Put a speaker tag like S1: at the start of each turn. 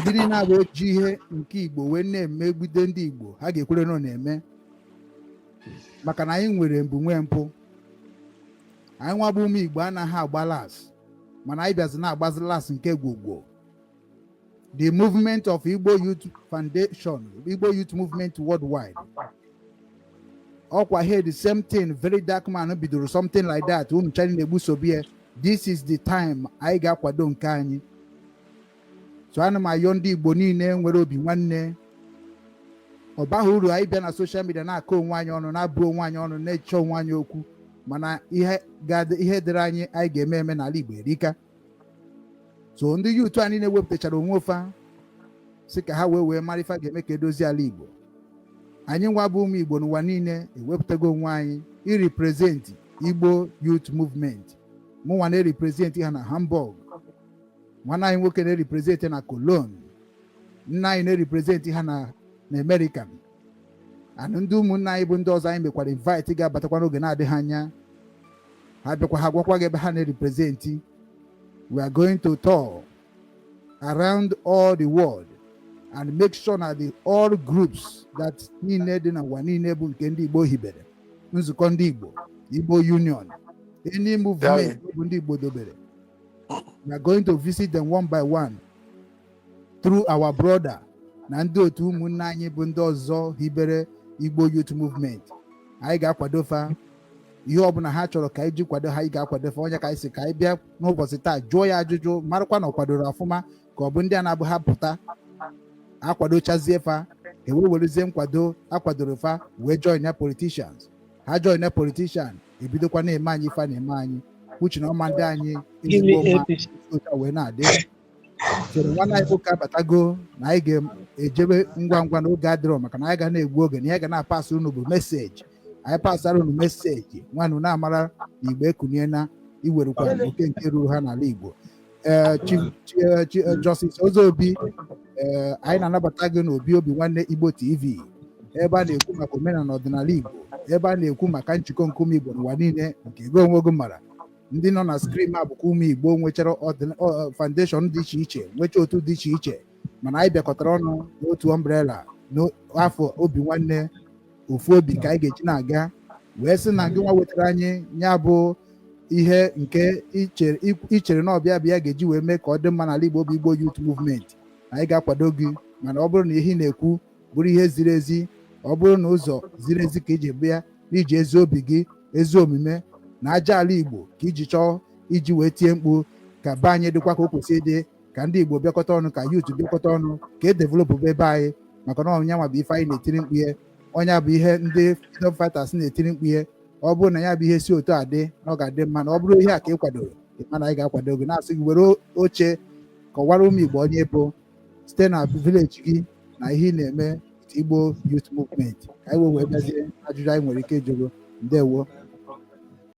S1: Ndị niile abụ eji ihe nke Igbo wee na-emegide ndị Igbo, ha ga-ekwere na ọ na-eme, maka na anyị nwere mbụ nwee mpụ. Anyị nwa bụ ụmụ Igbo anaghị agba las, mana anyị bịazi na-agbazi las nke gwogwo. The movement of Igbo Youth Foundation, Igbo Youth Movement Worldwide, ọkwa here the same thing Very Dark Man bidoro, something like that. Unu chani na-egbusobi. This is the time anyị ga-akwado nke anyị. So ana m ayọ ndị Igbo niile nwere obi nwanne, ọ baghị uru anyị bịa na social media na-akọ onwe anyị ọnụ, na-abụ onwe anyị ọnụ, na-eche onwe anyị okwu, mana ihe ga-adị, ihe dịrị anyị, anyị ga-eme eme n'ala Igbo erika. So ndị youth anyị na-ewepụtachara onwe ofe si ka ha wee mara ife a ga-eme ka edozi ala Igbo. Anyị nwa bụ ụmụ Igbo n'ụwa niile ewepụtago onwe anyị irepresent Igbo Youth Movement. Mụnwa na-erepresent ha na Hamburg, nwanne anyị nwoke na-erepresent na Cologne, nna anyị na-erepresent ha na American, and ndị ụmụnne anyị bụ ndị ọzọ anyị mekwara invite ga-abatakwa n'oge na-adịghị anya. Ha bịakwa, ha gwakwa gị ebe ha na-erepresent. We are going to tour around all the world and make sure na the all groups that niile dị n'ụwa niile bụ nke ndị Igbo hibere, nzukọ ndị Igbo, Igbo Union, any movement bụ ndị Igbo dobere, we are going to visit them one by one through our brother na ndị otu ụmụnne anyị bụ ndị ọzọ hibere Igbo Youth Movement. Anyị ga-akwado fa. Ihe ọbụla ha chọrọ ka anyị ji kwado ha, anyị ga-akwado fa. Onye ka anyị si ka anyị bịa n'ụbọchị taa jụọ ya ajụjụ, marakwa na ọ kwadoro ọfụma, ka ọ bụ ndị a na-abụ ha pụta akwadochazie fa, ewe werezie nkwado akwadoro fa wee join ya politicians. Ha join ya politician, ebidokwa na-eme anyị ife a na-eme anyị, uche na ọma ndị anyị ezigbo mma otu a wee na-adị. Soro nwanne anyị nwoke abatago na anyị ga-ejebe ngwa ngwa n'oge adịrọ, maka na anyị ga na-egbu oge na ihe ga na-apasị unu bụ message. Anyị pasara unu message nwanụ na-amara na Igbo ekunie na iwerukwa oke nke ruru ha n'ala Igbo. Ee, Chief Justice Ozobi, ee, anyị na-anabata gị n'obi Obi Nwanne Igbo TV, ebe a na-ekwu maka omenala ọdịnala Igbo, ebe a na-ekwu maka njikọ nke ụmụ Igbo n'ụwa niile. Nke gị onwe gị mara ndị nọ na screen a bụkwa ụmụ Igbo nwechara foundation dị iche iche, nwecha otu dị iche iche, mana anyị bịakọtara ọnụ n'otu umbrella n'afọ Obi Nwanne, ofu obi ka anyị ga-eji na-aga, wee sị na gị nwa wetara anyị ya bụ ihe nke ichere na ọbịa bịa ga-eji wee mee ka ọ dị mma n'ala Igbo bụ Igbo Youth Movement. Anyị ga-akwado gị, mana ọ bụrụ na ihe ị na-ekwu bụrụ ihe ziri ezi, ọ bụrụ na ụzọ ziri ezi ka iji bịa, n'iji ezi obi gị, ezi omume na aja ala Igbo ka iji chọọ iji wee tie mkpu ka be anyị dịkwa ka o kwesịrị ịdị, ka ndị Igbo bịakọta ọnụ, ka youth bịakọta ọnụ, ka e develop ebe anyị, maka na ọnya nwa bụ ife anyị na-etiri mkpu ihe, ọnya bụ ihe ndị freedom fighters na-etiri mkpu ihe. Ọ bụrụ na ya bụ ihe si otu a dị, na ọ ga-adị mma. Na ọ bụrụ ihe a ka ị kwadoro, mana anyị ga-akwado gị, na-asị gị were oche kọwara ụmụ Igbo onye bụ site na village gị na ihe ị na-eme Igbo Youth Movement, ka anyị wee bịazie ajụjụ anyị nwere ike ịjụgo. Ndewo.